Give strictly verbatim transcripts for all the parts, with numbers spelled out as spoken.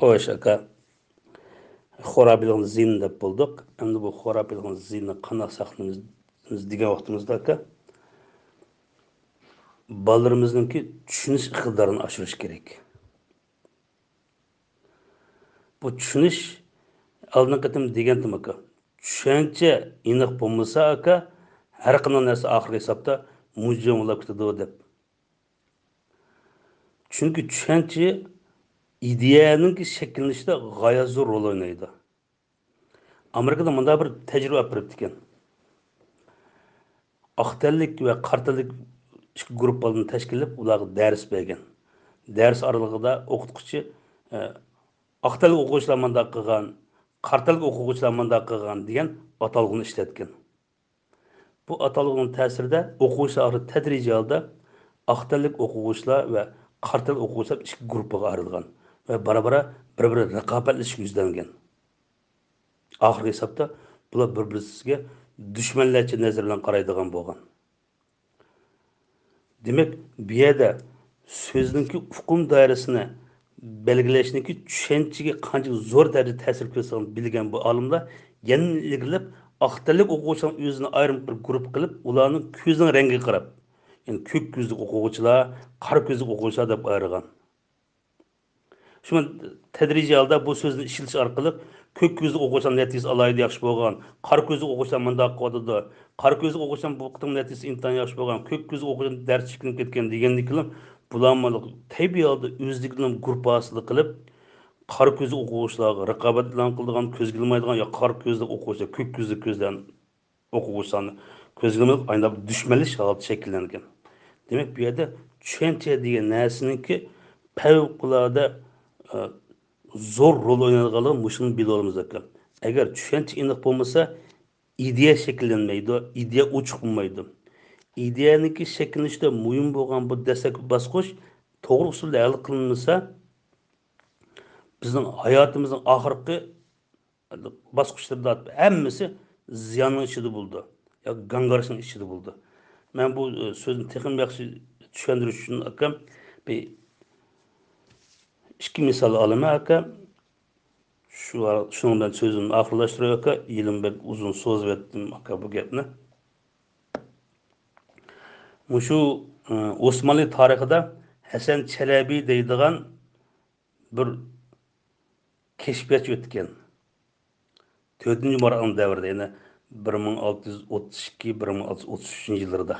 خوش، ئاكا. خۇراپىيلىقنى زىيىن دەپ بولدۇق. ئەمدى بۇ خۇراپىيلىقنى زىيىننى قانداق ساقلىمىز دېگەن ۋاقتىمىزدا، ئاكا، بالىلىرىمىزنىڭكى چۈشىنىش ئىقتىدارىنى ئاشۇرۇش كېرەك. بۇ چۈشىنىش، ئالدىنقى قېتىم دېگەنتىم، ئاكا، چۈشەنچە ئېنىق بولمىسا، ئاكا، ھەر قانداق نەرسە ئاخىرقى ھېسابتا مۇجەڭ بولاپ كېتىدۇ دەپ. چۈنكى چۈشەنچە ئىدىيەنىڭكى شەكىللىنىشىدە غايەت زور رول ئوينايدۇ. ئامېرىكىدا مۇنداق بىر تەجرىبە ئېلىپ بېرىپتىكەن. ئاق تەنلىك ۋە قارا تەنلىك ئىككى گۇرۇپپىلارنى تەشكىللەپ، ئۇلارغا دەرس بەرگەن. دەرس ئارىلىقىدا ئوقۇتقۇچى، ئە، «ئاق تەنلىك ئوقۇغۇچىلار مۇنداق قىلغان، قارا تەنلىك ئوقۇغۇچىلار مۇنداق قىلغان» دېگەن ئاتالغۇنى ئىشلەتكەن. بۇ ئاتالغۇنىڭ تەسىرىدە ئوقۇغۇچىلار تەدرىجىي ھالدا ئاق تەنلىك ئوقۇغۇچىلار ۋە قارا تەنلىك ئوقۇغۇچىلار ئىككى گۇرۇپپىغا ئايرىلغان ۋە بارا-بارا بىر-بىرى رىقابەتلىشىشكە يۈزلەنگەن. ئاخىرقى ھېسابتا بۇلار بىر-بىرسىگە دۈشمەنلەرچە نەزەر بىلەن قارايدىغان بولغان. دېمەك، بۇ يەردە سۆزنىڭكى ئۇقۇم دائىرىسىنى بەلگىلەشنىڭكى چۈشەنچىگە قانچىلىك زور دەرىجىدە تەسىر كۆرسىتىدىغىنىنى بىلگەن بۇ ئالىملار يەنە ئىلگىرىلەپ، ئاق تەنلىك ئوقۇغۇچىلارنى ئۆزىنى ئايرىم بىر گۇرۇپپا قىلىپ، ئۇلارنىڭ كۆزىنىڭ رەڭگىگە قاراپ، يەنى كۆك كۆزلۈك ئوقۇغۇچىلار، قارا كۆزلۈك ئوقۇغۇچىلار دەپ ئايرىغان. شۇڭا تەدرىجىي ھالدا بۇ سۆزنى ئىشلىتىش ئارقىلىق، كۆك كۆزلۈك ئوقۇغۇچىلارنىڭ نەتىجىسى ئالاھىدە ياخشى بولغان، قارا كۆزلۈك ئوقۇغۇچىلار مۇنداق قىلىۋاتىدۇ، قارا كۆزلۈك ئوقۇغۇچىلار بۇ قېتىم نەتىجىسى ئىنتايىن ياخشى بولغان، كۆك كۆزلۈك ئوقۇغۇچىلار دەرس چېكىنىپ كەتكەن دېگەندىكىنلا، بۇلارمۇ تەبىئىي ھالدا ئۆزلۈكىدىن گۇرۇپپا ھاسىل قىلىپ، قارا كۆزلۈك ئوقۇغۇچىلارغا رىقابەت ئېلان قىلىدىغان، كۆزگە ئىلمايدىغان، يا قارا كۆزلۈك ئوقۇغۇچىلار، كۆك كۆزلۈك كۆزلەرنى ئوقۇغۇچىلارنى كۆزگە ئىلمايدىغان ئايلاپ دۈشمەنلىشىش ھالىتى شەكىللەنگەن. دېمەك، بۇ يەردە چۈشەنچە دېگەن نەرسىنىڭكى پەۋقۇلئاددە، ئە، زور رول ئوينايدىغانلىقىنى مۇشۇنى بىلىۋالىمىز ئاكا. ئەگەر چۈشەنچە ئېنىق بولمىسا، ئىدىيە شەكىللەنمەيدۇ، ئىدىيە ئوچۇق بولمايدۇ. ئىدىيەنىڭكى شەكىللىنىشىدە مۇھىم بولغان بۇ دەسلەپكى باسقۇچ توغرا ئۇسۇلدا ھەل قىلىنمىسا، بىزنىڭ ھاياتىمىزنىڭ ئاخىرقى باسقۇچلىرىدا ھەممىسى زىياننىڭ ئىچىدە بولىدۇ ياكى گاڭگىراشنىڭ ئىچىدە بولىدۇ. مەن بۇ، ئە، سۆزنى تېخىمۇ ياخشى چۈشەندۈرۈش ئۈچۈن، ئاكا، بىر ئىككى مىسال ئالىمەن، ئاكا. شۇ، شۇنىڭ بىلەن سۆزۈمنى ئاخىرلاشتۇراي، ئاكا. يىلىم بەك ئۇزۇن سوزۇۋەتتىم، ئاكا، بۇ گەپنى. مۇشۇ، ئە، ئوسمانلى تارىخىدا ھەسەن چەلەبى دەيدىغان بىر كەشپىياتچى ئۆتكەن. تۆتىنچى مۇراتنىڭ دەۋرىدە، يەنى بىر مىڭ ئالتە يۈز ئوتتۇز ئىككى، بىر مىڭ ئالتە يۈز ئوتتۇز ئۈچىنچى يىللىرىدا.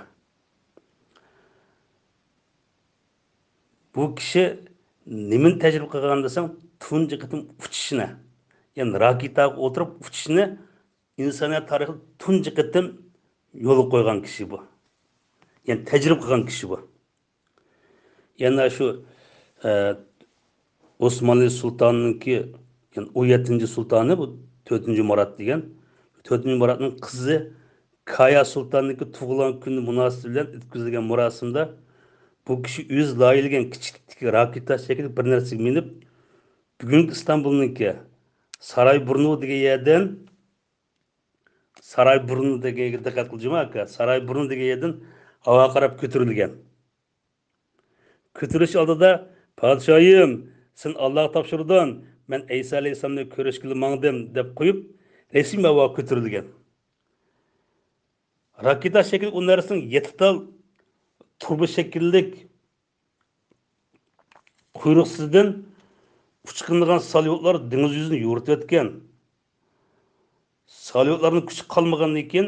بۇ كىشى نېمىنى تەجرىبە قىلغان دېسەڭ، تۇنجى قېتىم ئۇچۇشنى، يەنى راكېتاغا ئولتۇرۇپ ئۇچۇشنى ئىنسانىيەت تارىخىدا تۇنجى قېتىم يولغا قويغان كىشى بۇ. يەنى تەجرىبە قىلغان كىشى بۇ. يەنە شۇ، ئە، ئوسمانلى سۇلتانىنىڭكى، يەنى ئون يەتتىنچى سۇلتانى بۇ تۆتىنچى مۇرات دېگەن. تۆتىنچى مۇراتنىڭ قىزى كايا سۇلتاننىڭكى تۇغۇلغان كۈنى مۇناسىۋىتى بىلەن ئۆتكۈزۈلگەن مۇراسىمدا بۇ كىشى ئۆزى لايىھەلىگەن كىچىكلىكتىكى راكېتا شەكلىدىكى بىر نەرسىگە مىنىپ، بۈگۈنكى ئىستانبۇلنىڭكى ساراي بۇرنۇ دېگەن يەردىن، ساراي بۇرنۇ دېگەن يەرگە دىققەت قىل جۇما ئاكا، ساراي بۇرنۇ دېگەن يەردىن ھاۋاغا قاراپ كۆتۈرۈلگەن. كۆتۈرۈلۈش ئالدىدا، «پادىشاھىم، سېنى ئاللاغا تاپشۇردۇم، مەن ئەيسا ئەلەيھىسسالامنى كۆرۈشكىلى ماڭدىم» دەپ قويۇپ، رەسمىي ھاۋاغا كۆتۈرۈلگەن. راكېتا شەكلىدىكى ئۇ نەرسىنىڭ يەتتە تال تۇرۇبا شەكىللىك قۇيرۇقسىزدىن ئۇچقۇنلىغان ساليۇتلار دېڭىز يۈزىنى يورۇتۇۋەتكەن. ساليۇتلارنىڭ كۈچى قالمىغاندىن كېيىن،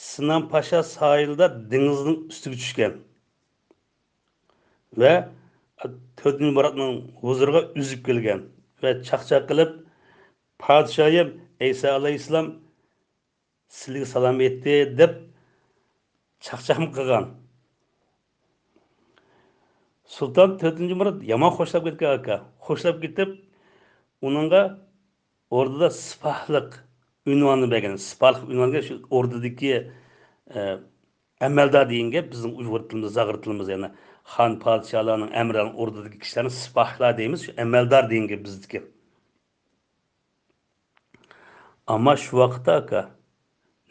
سىنان پاشا ساھىلىدا دېڭىزنىڭ ئۈستىگە چۈشكەن ۋە تۆتىنچى مۇراتنىڭ ھۇزۇرىغا ئۈزۈپ كەلگەن ۋە چاقچاق قىلىپ، «پادىشاھىم ئەيسا ئەلەيھىسسالام سىلىگە سالام ئېيتتى» دەپ چاقچاقمۇ قىلغان. سۇلتان تۆتىنچى مۇرات يامان خوشلاپ كەتكەن ئاكا. خوشلاپ كېتىپ، ئۇنىڭغا ئوردىدا سىپاھلىق ئۇنۋانىنى بەرگەن. سىپاھلىق ئۇنۋانى شۇ ئوردىدىكى، ئە، ئەمەلدار دېگەن گەپ، بىزنىڭ ئۇيغۇر تىلىمىز، زاغرا تىلىمىز، يەنى خان، پادىشاھلارنىڭ، ئەمىرلەرنىڭ ئوردىدىكى كىشىلەرنى سىپاھلار دەيمىز، شۇ ئەمەلدار دېگەن گەپ بىزدىكى. ئەمما شۇ ۋاقىتتا، ئاكا،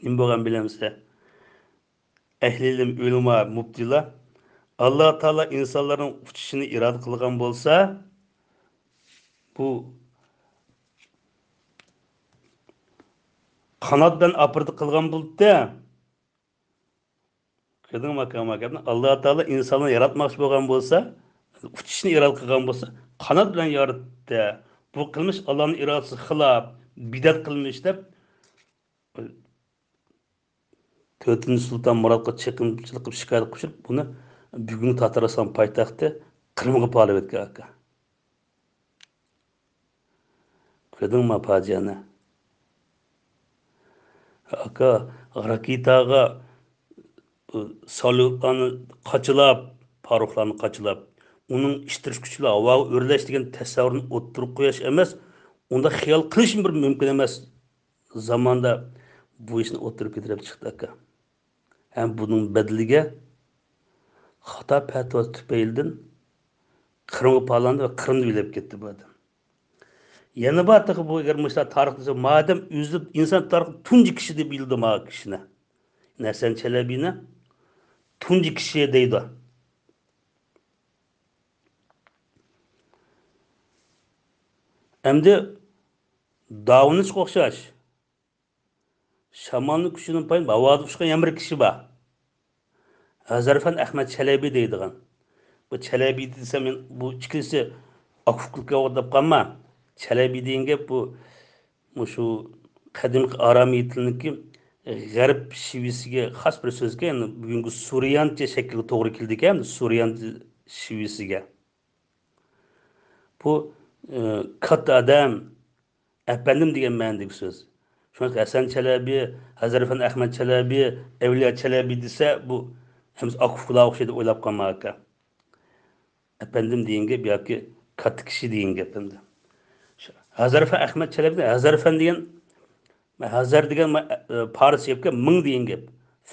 نېمە بولغان بىلەمسىلەر؟ ئەھلى ئىلىم، ئۆلىما، مۇپتىلار، «ئاللا تائالا ئىنسانلارنىڭ ئۇچۇشىنى ئىرادە قىلغان بولسا، بۇ قانات بىلەن ئاپىرىدە قىلغان بولدى. كۆردۈڭمۇ ئاكا، ما گەپنى؟ ئاللا تائالا ئىنساننى ياراتماقچى بولغان بولسا، ئۇچۇشنى ئىرادە قىلغان بولسا، قانات بىلەن ياراتتى. بۇ قىلمىش ئاللانىڭ ئىرادىسىگە خىلاپ، بىدئەت قىلمىش دەپ، تۆتىنچى سۇلتان مۇراتقا چېقىمچىلىق قىلىپ، شىكايەت قىلىپ، بۇنى بۈگۈنكى تاتارىستان پايتەختى قىرىمغا پالىۋەتكەن ئاكا. كۆردۈڭمۇ پاجىئەنى؟ ئاكا، راكېتاغا، ئۇ، ساليۇتلارنى قاچىلاپ، پاروخلارنى قاچىلاپ، ئۇنىڭ ئىتتىرىش كۈچى بىلەن ھاۋاغا ئۆرلەش دېگەن تەسەۋۋۇرنى ئوتتۇرىغا قويۇش ئەمەس، ئۇنداق خىيال قىلىشمۇ بىر مۇمكىن ئەمەس زاماندا بۇ ئىشنى ئوتتۇرىغا كۆتۈرۈپ چىقتى ئاكا. ھەم بۇنىڭ بەدىلىگە خاتا پەتىۋا تۈپەيلىدىن قىرىمغا پالاندى ۋە قىرىمدا ئۆلۈپ كەتتى بۇ ئادەم. يەنە بار تېخى بۇ، ئەگەر مۇشۇلار تارىخ دېسە، مادەم ئۆزى ئىنسان تارىخىدا تۇنجى كىشى دەپ بىلىدۇ ما كىشىنى. ھەسەن چەلەبىنى تۇنجى كىشى دەيدۇ. ئەمدى داۋۇنىچقا ئوخشاش. شامالنىڭ كۈچىدىن پايدىلىنىپ ھاۋادا ئۇچقان يەنە بىر كىشى بار. ھەزەرفەن ئەخمەت چەلەبى دەيدىغان. بۇ چەلەبى دېسەم، مەن بۇ ئىككىلىسى ئاكا-ئۇكىلىق دەپ قالما. چەلەبى دېگەن گەپ بۇ، مۇشۇ قەدىمكى ئارامىي تىلنىڭكى غەرب شېۋىسىگە خاس بىر سۆزكەن، بۈگۈنكى سۇرىيانچە شەكىلگە توغرا كېلىدىكەن، سۇرىيانچە شېۋىسىگە. بۇ، ئى، كاتتا ئادەم، ئەپەندىم دېگەن مەنىدىكى سۆز. شۇڭا ھەسەن چەلەبى، ھەزەرفەن ئەخمەت چەلەبى، ئەۋلىيا چەلەبى دېسە، بۇ ھەممىسى ئاكا-ئۇكىلارغا ئوخشايدۇ دەپ ئويلاپ قالما ئاكا. ئەپەندىم دېگەن گەپ ياكى كاتتا كىشى دېگەن گەپ ئەمدى. شۇ ھەزەرفەن ئەخمەت چەلەبى، ھەزەرفەن دېگەن، ھەزەر دېگەن، ئە، پارسچە گەپكە مىڭ دېگەن گەپ.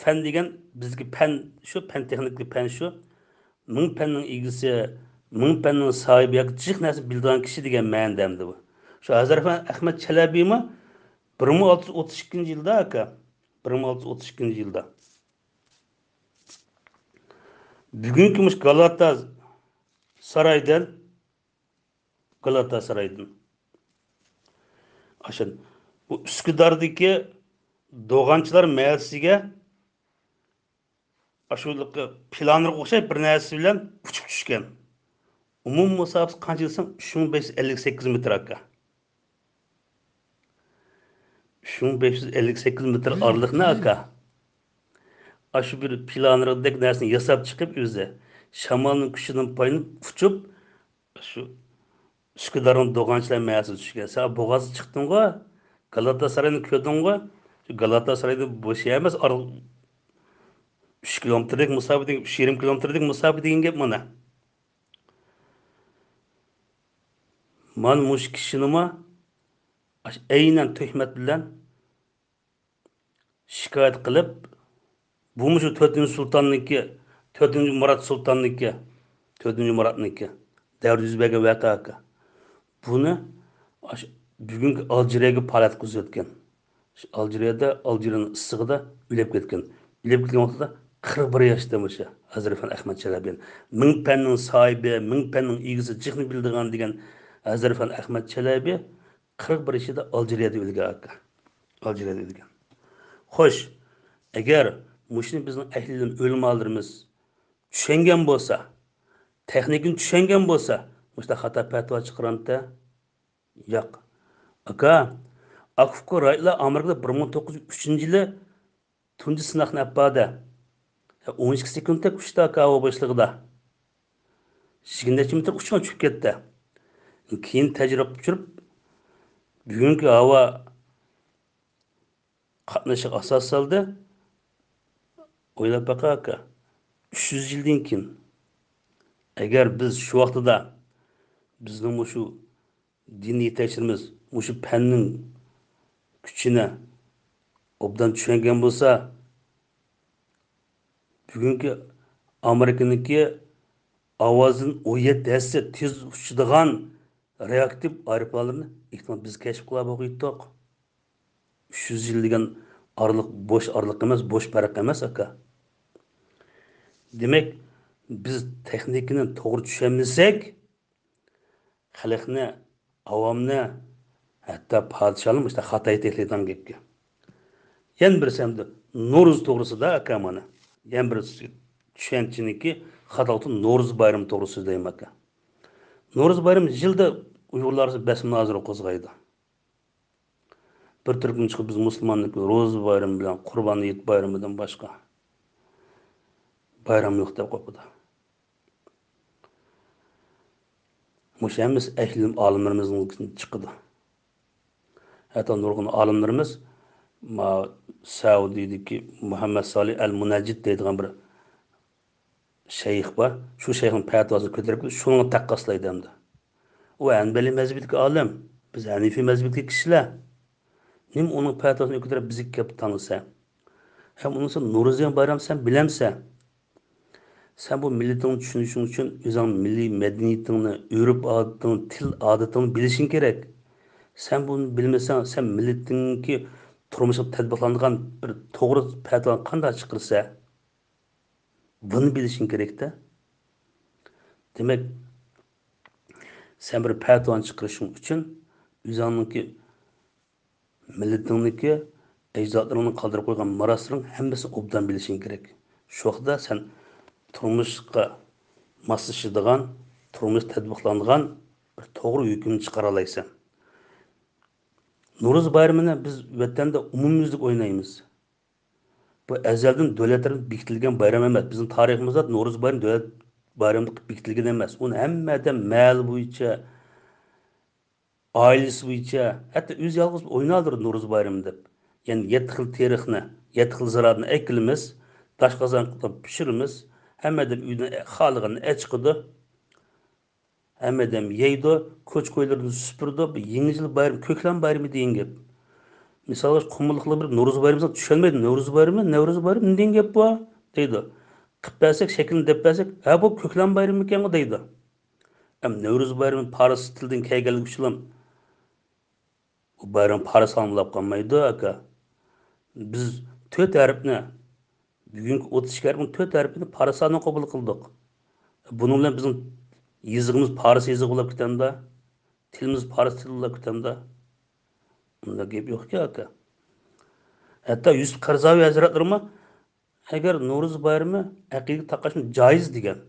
فەن دېگەن بىزدىكى پەن شۇ، پەن تېخنىكىلىق پەن شۇ. مىڭ پەننىڭ ئىگىسى، مىڭ پەننىڭ ساھىبى ياكى جىق نەرسە بىلىدىغان كىشى دېگەن مەنىدە ئەمدى بۇ. شۇ ھەزەرفەن ئەخمەت چەلەبىمۇ بىر مىڭ ئالتە يۈز ئوتتۇز ئىككىنچى يىلدا ئاكا، بىر مىڭ ئالتە يۈز ئوتتۇز ئىككىنچى يىلدا. بۈگۈنكى مۇشۇ گالاتا سارايدىن، گالاتا سارايدىن. ئاشۇ بۇ ئۈسكۈداردىكى دوغانچىلار مەھەللىسىگە ئاشۇ پىلانېرغا ئوخشاش بىر نەرسە بىلەن ئۇچۇپ چۈشكەن. ئومۇمىي مۇساپىسى قانچە دېسەڭ، ئۈچ مىڭ بەش يۈز ئەللىك سەككىز مېتىر ئاكا. ئۈچ مىڭ بەش يۈز ئەللىك سەككىز مېتىر ئارىلىقنى ئاكا. ئاشۇ بىر پىلانېردەك نەرسىنى ياساپ چىقىپ ئۆزى، شامالنىڭ كۈچىدىن پايدىلىنىپ ئۇچۇپ، شۇ ئۈسكۈدارنىڭ دوغانچىلار مەھەللىسىگە چۈشكەن. سەن بوغازغا چىقتىڭغۇ، گالاتا ساراينى كۆردۈڭغۇ، شۇ گالاتا سارايدىن بوش ئەمەس، ئارىلىق ئۈچ كىلومېتىردەك مۇساپىدە، ئۈچ يېرىم كىلومېتىردەك مۇساپە دېگەن گەپ مانا. مانا مۇشۇ كىشىنىمۇ ئاش-، ئەينەن تۆھمەت بىلەن شىكايەت قىلىپ، بۇمۇ شۇ تۆتىنچى سۇلتاننىڭكى، تۆتىنچى مۇرات سۇلتاننىڭكى، تۆتىنچى مۇراتنىڭكى دەۋرىدە يۈز بەرگەن ۋەقە ئاكا. بۇنى ئاشۇ بۈگۈنكى ئالجىرىيەگە پالات قىلىۋەتكەن. شۇ ئالجىرىيەدە، ئالجىرىيەنىڭ ئىسسىقىدا ئۆلۈپ كەتكەن. ئۆلۈپ كەتكەن ۋاقتىدا قىرىق بىر ياشتا مۇشۇ ھەزەرفەن ئەخمەت چەلەبى. مىڭ پەننىڭ ساھىبى، مىڭ پەننىڭ ئىگىسى، جىقنى بىلىدىغان دېگەن ھەزەرفەن ئەخمەت چەلەبى قىرىق بىر يېشىدا ئالجىرىيەدە ئۆلگەن ئاكا. ئالجىرىيەدە ئۆلگەن. خوش، ئەگەر مۇشۇنى بىزنىڭ ئەھلى ئىلىم ئۆلىمالىرىمىز چۈشەنگەن بولسا، تېخنىكىنى چۈشەنگەن بولسا، مۇشۇنداق خاتا پەتىۋا چىقىرامتى؟ ياق. ئاكا، ئاكا ئۇكا رايتلار ئامېرىكىدا بىر مىڭ توققۇز يۈز ئۈچىنچى يىلى تۇنجى سىناقنى ئەپ باردى. ئون ئىككى سېكۇنتتەك ئۇچتى ئاكا ھاۋا بوشلۇقىدا. يىگىرمە نەچچە مېتىر ئۇچقان، چۈشۈپ كەتتى. كېيىن تەجرىبە قىلىپ چۈشۈرۈپ، بۈگۈنكى ھاۋا قاتنىشىغا ئاساس سالدى. ئويلاپ باقە ئاكا، ئۈچ يۈز يىلدىن كېيىن، ئەگەر بىز شۇ ۋاقتىدا بىزنىڭ مۇشۇ دىنىي يېتەكچىلىرىمىز مۇشۇ پەننىڭ كۈچىنى ئوبدان چۈشەنگەن بولسا، بۈگۈنكى ئامېرىكىنىڭكى ئاۋازدىن ئون يەتتە ھەسسە تېز ئۇچىدىغان رېئاكتىپ ئايروپىلانلىرىنى ئېھتىمال بىز كەشىپ قىلار بولغىيتتۇق. ئۈچ يۈز يىل دېگەن ئارىلىق بوش ئارىلىق ئەمەس، بوش پەرق ئەمەس، ئاكا. دېمەك، بىز تېخنىكىنى توغرا چۈشەنمىسەك، خەلقنى ئاۋامنى، ھەتتا پادىشاھنى مۇشۇنداق خاتا يېتەكلەيدىغان گەپكە. يەنە بىرسى ئەمدى نورۇز توغرىسىدا ئاكا مانا. يەنە بىر چۈشەنچىنىڭكى خاتالىقى نورۇز بايرىمى توغرىسىدا سۆزلەيمەن ئاكا. نورۇز بايرىمى يىلدا ئۇيغۇرلار ئارىسىدا بەس مۇنازىرە قوزغايدۇ. بىر تۈركۈم چىقىپ، بىز مۇسۇلماننىڭكى روزا بايرىمى بىلەن قۇربان ھېيت بايرىمىدىن باشقا بايرام يوق دەپ قوپىدۇ. مۇشۇ ھەممىسى ئەھلى ئىلىم ئالىملىرىمىزدىن چىقىدۇ. ھەتتا نۇرغۇن ئالىملىرىمىز، ما، سەئۇدىدىكى مۇھەممەد سالىھ ئەل مۇنەججىد دەيدىغان بىر شەيخ بار. شۇ شەيخنىڭ پەتىۋاسىنى كۆتۈرۈپ، شۇنىڭغا تەققاسلايدۇ ئەمدى. ئۇ ھەنبەلىي مەزھىپىدىكى ئالىم، بىز ھەنىفىي مەزھىپىدىكى كىشىلەر. نېمە ئۇنىڭ پەتىۋاسىنى كۆتۈرۈپ بىزگە كەپ تاڭىسەن؟ ھەم ئۇنىڭ ئۈچۈن نورۇز دېگەن بايرام سەن بىلەمسەن؟ سەن بۇ مىللىتىڭنى چۈشىنىشىڭ ئۈچۈن ئۆزۈڭ مىللىي مەدەنىيىتىڭنى، ئۆرپ-ئادىتىڭنى، تىل-ئادىتىڭنى بىلىشىڭ كېرەك. سەن بۇنى بىلمىسەڭ، سەن مىللىتىڭنىڭكى تۇرمۇشىغا تەتبىقلانغان بىر توغرا پەتىۋانى قانداق چىقىرىسەن؟ بۇنى بىلىشىڭ كېرەكتە. دېمەك، سەن بىر پەتىۋانى چىقىرىشىڭ ئۈچۈن ئۆزۈڭنىڭكى مىللىتىڭنىڭكى، ئەجدادلىرىڭنىڭ قالدۇرۇپ قويغان مىراسلىرىڭ ھەممىسىنى ئوبدان بىلىشىڭ كېرەك. شۇ ۋاقىتتا سەن تۇرمۇشقا ماسلىشىدىغان، تۇرمۇش تەتبىقلانغان بىر توغرا ھۆكۈمنى چىقارالايسەن. نورۇز بايرىمىنى بىز ۋەتەندە ئومۇميۈزلۈك ئوينايمىز. بۇ ئەزەلدىن دۆلەت تەرىپىدىن بېكىتىلگەن بايرام ئەمەس. بىزنىڭ تارىخىمىزدا نورۇز بايرىمى دۆلەت بايرىمى قىلىپ بېكىتىلگەن ئەمەس. ئۇنى ھەممە ئادەم مەھەللە بويىچە، ئائىلىسى بويىچە، ھەتتا ئۆزى يالغۇز ئويناۋاتىدۇ نورۇز بايرىمى دەپ. يەنى يەتتە خىل تېرىقنى، يەتتە خىل زىرائەتنى ئەكېلىمىز، داشقازان قىلىپ پىشۇرىمىز. ھەممە ئادەم ئۆيدىن خالىغىنىنى ئەچىقىدۇ. ھەممە ئادەم يەيدۇ، كوچا-كويلىرىنى سۈپۈرىدۇ. بۇ يېڭى يىل بايرىمى، كۆكلەم بايرىمى دېگەن گەپ. مىسال ئۈچۈن، قۇمۇللۇقلار بىر نورۇز بايرىمى دېسەڭ چۈشەنمەيدۇ. نورۇز بايرىمى، نەۋرۇز بايرىمى، نېمە دېگەن گەپ بۇ؟ دەيدۇ. قىلىپ بەرسەك، شەكلىنى دەپ بەرسەك، ھە، بۇ كۆكلەم بايرىمىكەنغۇ دەيدۇ. ئەم، نەۋرۇز بايرىمى پارس تىلىدىن كەلگەنلىكى ئۈچۈنلا بۇ بايرام پارس ئالمىلاپ قالمايدۇ، ئاكا. بىز تۆت ھەرپنى، بۈگۈنكى ئوتتۇز ئىككى ھەرپنىڭ تۆت ھەرپىنى پارسلارنى قوبۇل قىلدۇق. بۇنىڭ بىلەن بىزنىڭ يېزىقىمىز پارس يېزىقى بولۇپ كېتەمدۇ؟ تىلىمىز پارس تىلى بولۇپ كېتەمدۇ؟ ئۇنداق گەپ يوقكەن، ئاكا. ھەتتا يۈسۈپ قەرزاۋى ھەزرەتلىرىمۇ، ئەگەر نورۇز بايرىمى ئەقىدىگە تاقاشمۇ جايىز دېگەن.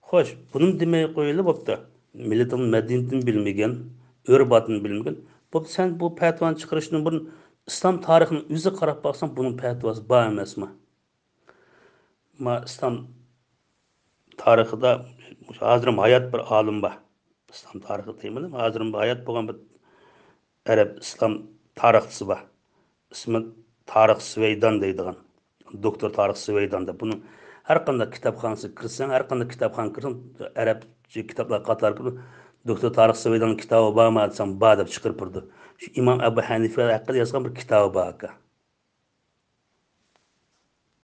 خوش، بۇنىمۇ دېمەي قويىلى بوپتۇ. مىللىتىڭنىڭ مەدەنىيىتىنى بىلمىگەن، ئۆرپ-ئادىتىنى بىلمىگەن. بوپتۇ، سەن بۇ پەتىۋانى چىقىرىشتىن بۇرۇن ئىسلام تارىخىنىڭ ئۆزىگە قاراپ باقساڭ، بۇنىڭ پەتىۋاسى بار ئەمەسمۇ؟ ما ئىسلام تارىخىدا ھازىرمۇ ھايات بىر ئالىم بار. ئىسلام تارىخى دېمىدىم، ھازىرمۇ ھايات بولغان بىر ئەرەب ئىسلام تارىخچىسى بار. ئىسمى تارىخ سىۋەيدان دەيدىغان. دوكتور تارىخ سىۋەيدان دەپ. بۇنىڭ ھەر قانداق كىتابخانىسىغا كىرسەڭ، ھەر قانداق كىتابخانىغا كىرسەڭ، ئەرەبچە كىتابلار قاتارىدا، دوكتور تارىخ سىۋەيداننىڭ كىتابى بارمۇ دېسەڭ، بار دەپ چىقىرىپ بېرىدۇ. شۇ ئىمام ئەبۇ ھەنىفە ھەققىدە يازغان بىر كىتابى بار ئاكا.